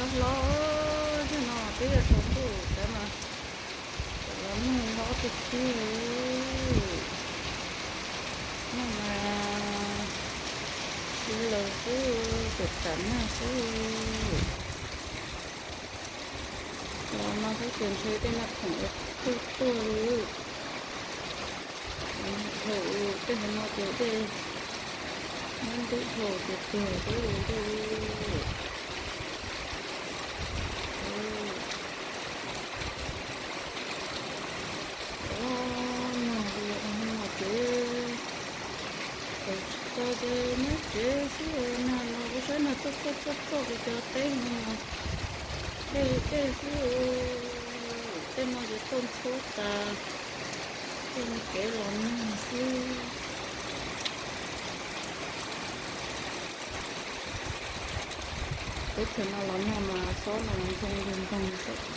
Hlob, zaum no peb yuav tsaus ntuj cov no, cov los noj hlob tiag tiag li. Noj mas tsis laus xwb, tseem tam nag xwb. Los no xwb ces ntshe tej naj khoom tuaj tuaj li. Dhau tej hauv no ces dej muab ntub dhau tiag tiag xwb. Los nag li no ces thaum tsis tau ces nyob tsev xwb, nag no kuv saib nag txoj txoj txoj txoj kuv cov teb no mas dej dej xwb. Tej no ces tuaj ntxhub tas, tej me kev los nag xwb. Teb chaws no los nag mas xob no mas ntog li ntog xwb.